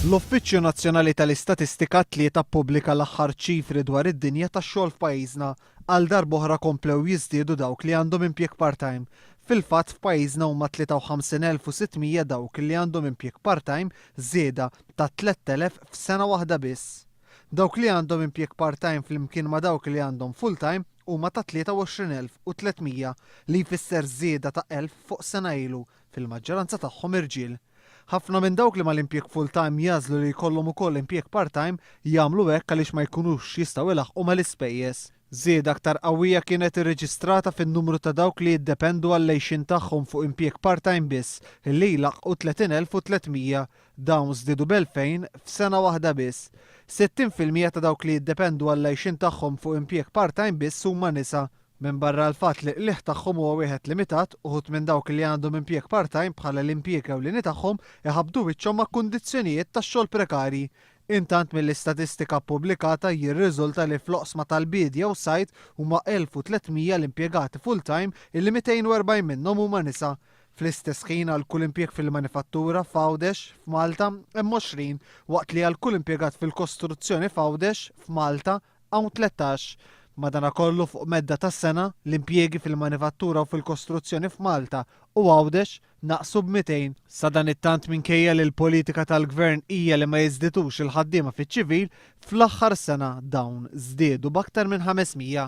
L-Uffiċċju Nazzjonali tal-Istatistika t-Tlieta ppubblika l-aħħar ċifri dwar id-dinja tax-xogħol f'pajjiżna. Għal darb'oħra komplew jiżdiedu dawk li għandhom impjieg part-time. Fil-fatt f'pajjiżna huma 53,600 dawk li għandhom impjieg part-time, żieda ta' 3,000 f'sena waħda biss. Dawk li għandhom impjieg part-time flimkien ma' dawk li għandhom full-time huma ta' 23,300 li jfisser żieda ta' 1,000 fuq sena ilu, fil-maġġoranza tagħhom irġiel. Ħafna minn dawk li mal-impjieg full-time jagħżlu li jkollhom ukoll impjieg part-time jagħmlu hekk għaliex ma jkunux jistgħu jlaħħqu mal-ispejjeż. Żieda aktar qawwija kienet irreġistrata fin-numru ta' dawk li jiddependu għall-għixien tagħhom fuq impjieg part-time biss li jlaħħqu 30,300. Dawn żdiedu b'2,000 f'sena waħda biss. 60% ta' dawk li jiddependu għall-għixien tagħhom fuq impjieg part-time biss huma nisa. Minbarra l-fatt li l-qligħ tagħhom huwa wieħed limitat, uħud minn dawk li għandhom impjieg part-time bħala l-impjieg ewlieni tagħhom iħabbtu wiċċhom ma' kundizzjonijiet tax-xogħol prekarji. Intant mill-istatistika ppubblikata jirriżulta li fl-oqsma tal-biedja u s-sajd huma 1,300 l-impjegati full-time illi 240 minnhom huma nisa. Fl-istess ħin għal kull impjieg fil-manifattura f'Għawdex, f'Malta, hemm 20, waqt li għal kull impjegat fil-kostruzzjoni f'Għawdex, f'Malta, hawn 13. Madanakollu fuq medda ta' sena, l-impjiegi fil-manifattura u fil-kostruzzjoni f'Malta u Għawdex naqsu b'200. Sadanittant minkejja li l-politika tal-Gvern hija li ma jiżdidux il-ħaddiema fiċ-ċivil, fl-aħħar sena dawn żdiedu b'aktar minn 500.